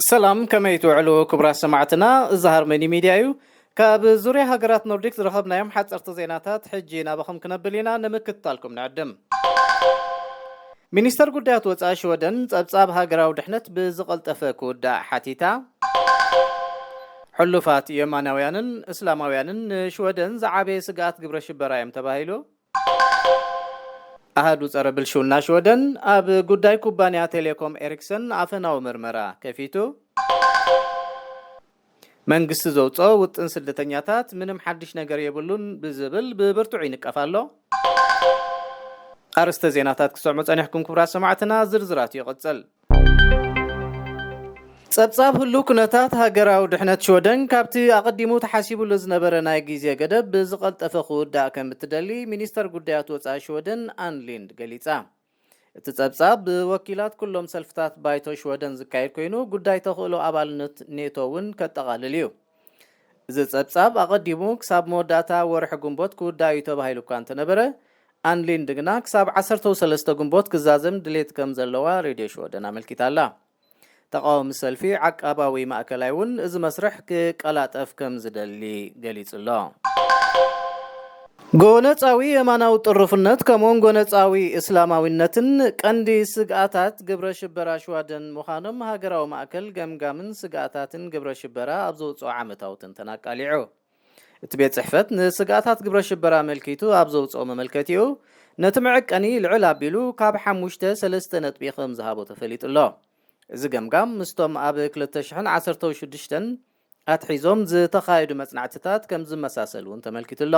ሰላም፣ ከመይ ትውዕሉ ክቡራት ሰማዕትና? እዚ ሃርመኒ ሚድያ እዩ። ካብ ዙርያ ሃገራት ኖርዲክ ዝረኸብናዮም ሓፀርቲ ዜናታት ሕጂ ናባኹም ክነብል ኢና፣ ንምክትታልኩም ንዕድም። ሚኒስተር ጉዳያት ወፃኢ ሽወደን ጸብጻብ ሃገራዊ ድሕነት ብዝቐልጠፈ ክውዳእ ሓቲታ። ሕሉፋት የማናውያንን እስላማውያንን ንሽወደን ዝዓበየ ስግኣት ግብረ ሽበራ እዮም ተባሂሉ። ኣሃዱ ጸረ ብልሽውና ሽወደን ኣብ ጉዳይ ኩባንያ ቴሌኮም ኤሪክሰን ኣፈናዊ ምርመራ ከፊቱ። መንግስቲ ዘውፅኦ ውጥን ስደተኛታት ምንም ሓድሽ ነገር የብሉን ብዝብል ብብርቱዕ ይንቀፍ ኣሎ። ኣርስተ ዜናታት ክሰምዑ ጸኒሕኩም ክቡራት ሰማዕትና፣ ዝርዝራቱ ይቕጽል። ጸብጻብ ህሉው ኩነታት ሃገራዊ ድሕነት ሽወደን ካብቲ ኣቐዲሙ ተሓሲቡሉ ዝነበረ ናይ ግዜ ገደብ ብዝቐልጠፈ ክውዳእ ከም እትደሊ ሚኒስተር ጉዳያት ወጻኢ ሽወደን ኣን ሊንድ ገሊጻ። እቲ ጸብጻብ ብወኪላት ኩሎም ሰልፍታት ባይቶ ሽወደን ዝካየድ ኮይኑ፣ ጉዳይ ተኽእሎ ኣባልነት ኔቶ እውን ከጠቓልል እዩ። እዚ ጸብጻብ ኣቐዲሙ ክሳብ መወዳእታ ወርሒ ግንቦት ክውዳእ እዩ ተባሂሉ እኳ እንተነበረ፣ ኣን ሊንድ ግና ክሳብ ዓሰርተ ሰለስተ ግንቦት ክዛዘም ድሌት ከም ዘለዋ ሬድዮ ሽወደን ኣመልኪታ ኣላ። ተቓዋሚ ሰልፊ ዓቃባዊ ማእከላይ እውን እዚ መስርሕ ክቀላጠፍ ከም ዝደሊ ገሊጹ ኣሎ። ጎነጻዊ የማናዊ ጥሩፍነት ከምኡውን ጎነጻዊ እስላማዊነትን ቀንዲ ስግኣታት ግብረ ሽበራ ሽወደን ምዃኖም ሃገራዊ ማእከል ገምጋምን ስግኣታትን ግብረ ሽበራ ኣብ ዘውጽኦ ዓመታዊ ትንተና ኣቃሊዑ። እቲ ቤት ጽሕፈት ንስግኣታት ግብረ ሽበራ ኣመልኪቱ ኣብ ዘውጽኦ መመልከቲኡ፣ ነቲ መዐቀኒ ልዕል ኣቢሉ ካብ ሓሙሽተ ሰለስተ ነጥቢ ከም ዝሃቦ ተፈሊጡ ኣሎ። እዚ ገምጋም ምስቶም ኣብ ክልተ ሽሕን ዓሰርተ ሽዱሽተን ኣትሒዞም ዝተኻየዱ መጽናዕትታት ከም ዝመሳሰል እውን ተመልኪቱ ኣሎ።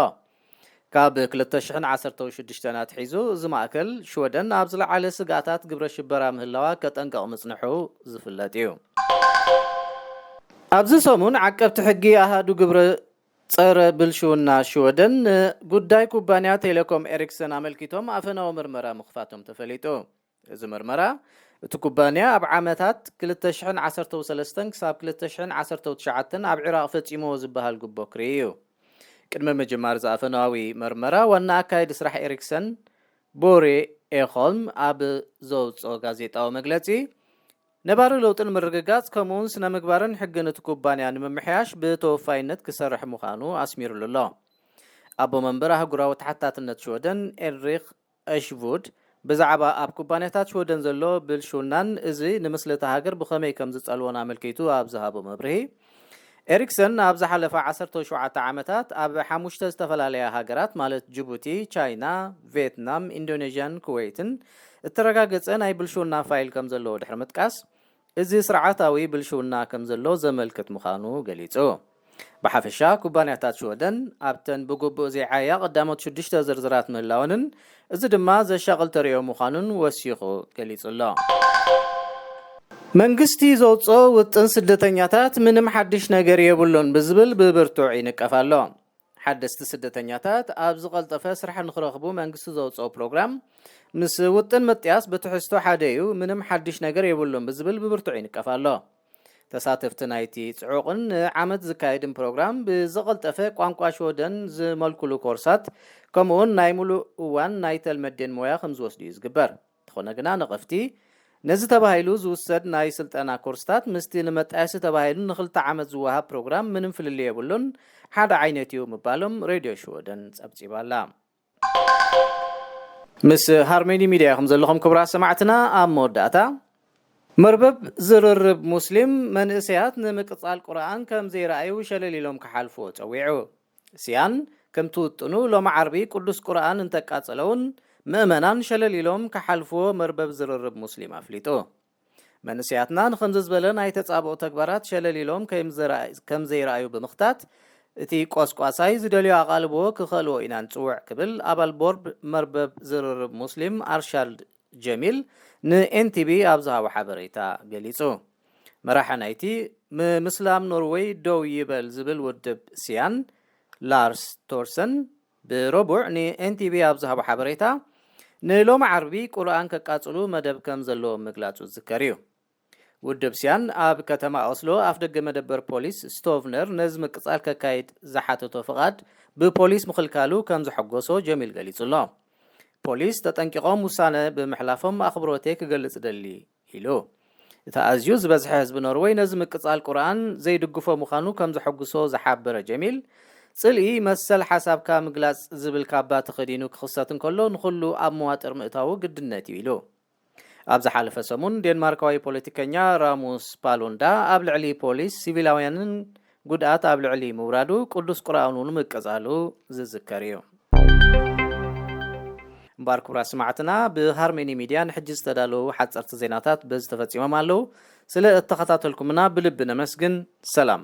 ካብ ክልተ ሽሕን ዓሰርተ ሽዱሽተን ኣትሒዙ፣ እዚ ማእከል ሽወደን ኣብ ዝለዓለ ስግኣታት ግብረ ሽበራ ምህላዋ ከጠንቅቕ ምጽንሑ ዝፍለጥ እዩ። ኣብዚ ሰሙን ዓቀብቲ ሕጊ ኣሃዱ ግብረ ጸረ ብልሽውና ሽወደን ንጉዳይ ኩባንያ ቴሌኮም ኤሪክሰን ኣመልኪቶም ኣፈናዊ ምርመራ ምኽፋቶም ተፈሊጡ። እዚ ምርመራ፣ እቲ ኩባንያ ኣብ ዓመታት ክልተ ሽሕን ዓሰርተ ሰለስተን ክሳብ ክልተ ሽሕን ዓሰርተ ትሽዓተን ኣብ ዒራቕ ፈጺምዎ ዝበሃል ጉቦ ክርኢ እዩ። ቅድሚ ምጅማር እዚ ኣፈናዊ መርመራ፣ ዋና ኣካየዲ ስራሕ ኤሪክሰን ቦሬ ኤኾልም ኣብ ዘውፅኦ ጋዜጣዊ መግለጺ፣ ነባሪ ለውጢ ንምርግጋጽ ከምኡውን ስነ ምግባርን ሕግን እቲ ኩባንያ ንምምሕያሽ ብተወፋይነት ክሰርሕ ምዃኑ ኣስሚሩሉ ኣሎ። ኣቦ መንበር ኣህጉራዊ ተሓታትነት ሽወደን ኤልሪክ ኣሽቡድ ብዛዕባ ኣብ ኩባንያታት ሽወደን ዘሎ ብልሽውናን እዚ ንምስሊ እታ ሃገር ብኸመይ ከም ዝጸልዎን ኣመልኪቱ ኣብ ዝሃቦ መብርሂ፣ ኤሪክሰን ኣብ ዝሓለፋ ዓሰርተ ሸውዓተ ዓመታት ኣብ ሓሙሽተ ዝተፈላለያ ሃገራት ማለት ጅቡቲ፣ ቻይና፣ ቪየትናም፣ ኢንዶኔዥያን ኩዌትን እተረጋገጸ ናይ ብልሽውና ፋይል ከም ዘለዎ ድሕሪ ምጥቃስ፣ እዚ ስርዓታዊ ብልሽውና ከም ዘሎ ዘመልክት ምዃኑ ገሊጹ። ብሓፈሻ ኩባንያታት ሽወደን ኣብተን ብግቡእ ዘይዓያ ቀዳሞት ሽዱሽተ ዝርዝራት ምህላወንን፣ እዚ ድማ ዘሻቕል ተርእዮ ምዃኑን ወሲኹ ገሊጹ ኣሎ። መንግስቲ ዘውፅኦ ውጥን ስደተኛታት ምንም ሓድሽ ነገር የብሉን ብዝብል ብብርቱዕ ይንቀፍ ኣሎ። ሓደስቲ ስደተኛታት ኣብ ዝቐልጠፈ ስራሕ ንክረኽቡ መንግስቲ ዘውፅኦ ፕሮግራም ምስ ውጥን ምጥያስ ብትሕዝቶ ሓደ እዩ፣ ምንም ሓድሽ ነገር የብሉን ብዝብል ብብርቱዕ ይንቀፍ ኣሎ። ተሳተፍቲ ናይቲ ጽዑቕን ንዓመት ዝካየድን ፕሮግራም ብዝቐልጠፈ ቋንቋ ሽወደን ዝመልኩሉ ኮርሳት ከምኡውን ናይ ሙሉእ እዋን ናይ ተልመዴን ሞያ ከም ዝወስዱ እዩ ዝግበር። እንተኾነ ግና ነቐፍቲ፣ ነዚ ተባሂሉ ዝውሰድ ናይ ስልጠና ኮርስታት ምስቲ ንመጣየሲ ተባሂሉ ንክልተ ዓመት ዝወሃብ ፕሮግራም ምንም ፍልልይ የብሉን፣ ሓደ ዓይነት እዩ ምባሎም ሬድዮ ሽወደን ጸብጺባ ኣላ። ምስ ሃርሜኒ ሚድያ ኢኹም ዘለኹም ክቡራት ሰማዕትና። ኣብ መወዳእታ፣ መርበብ ዝርርብ ሙስሊም መንእሰያት ንምቅጻል ቁርኣን ከም ዘይረኣዩ ሸለል ኢሎም ክሓልፍዎ ጸዊዑ። ሲያን ከምቲ ውጥኑ ሎሚ ዓርቢ ቅዱስ ቁርኣን እንተቃጸለውን ምእመናን ሸለል ኢሎም ክሓልፍዎ መርበብ ዝርርብ ሙስሊም ኣፍሊጡ። መንእሰያትና ንኸምዚ ዝበለ ናይ ተጻብኦ ተግባራት ሸለል ኢሎም ከም ዘይረኣዩ ብምኽታት፣ እቲ ቆስቋሳይ ዝደልዮ ኣቓልቦ ክኸልዎ ኢና ንጽውዕ ክብል ኣባል ቦርድ መርበብ ዝርርብ ሙስሊም ኣርሻልድ ጀሚል ንኤንቲቢ ኣብ ዝሃቦ ሓበሬታ ገሊጹ። መራሒ ናይቲ ምምስላም ኖርወይ ደው ይበል ዝብል ውድብ ሲያን ላርስ ቶርሰን ብረቡዕ ንኤንቲቢ ኣብ ዝሃቦ ሓበሬታ፣ ንሎሚ ዓርቢ ቁርኣን ከቃጽሉ መደብ ከም ዘለዎም ምግላጹ ዝዝከር እዩ። ውድብ ሲያን ኣብ ከተማ ኦስሎ ኣፍደገ መደበር ፖሊስ ስቶቭነር ነዚ ምቅጻል ከካይድ ዝሓተቶ ፍቓድ ብፖሊስ ምኽልካሉ ከም ዘሐጎሶ ጀሚል ገሊጹ ኣሎ። ፖሊስ ተጠንቂቖም ውሳነ ብምሕላፎም ኣኽብሮተይ ክገልጽ ደሊ ኢሉ። እቲ ኣዝዩ ዝበዝሐ ህዝቢ ኖርወይ ነዚ ምቅጻል ቁርኣን ዘይድግፎ ምዃኑ ከም ዘሐጉሶ ዝሓበረ ጀሚል፣ ጽልኢ መሰል ሓሳብካ ምግላጽ ዝብል ካባ ተኸዲኑ ክኽሰት እንከሎ፣ ንኹሉ ኣብ መዋጥር ምእታዉ ግድነት እዩ ኢሉ። ኣብ ዝሓለፈ ሰሙን፣ ዴንማርካዊ ፖለቲከኛ ራሙስ ፓሉንዳ ኣብ ልዕሊ ፖሊስ፣ ሲቪላውያንን ጉድኣት ኣብ ልዕሊ ምውራዱ፣ ቅዱስ ቁርኣኑ ንምቅጻሉ ዝዝከር እዩ። እምበኣር ክቡራት ሰማዕትና፣ ብሃርመኒ ሚድያ ንሕጂ ዝተዳለዉ ሓጸርቲ ዜናታት በዚ ተፈጺሞም ኣለዉ። ስለ እተኸታተልኩምና ብልቢ ነመስግን። ሰላም።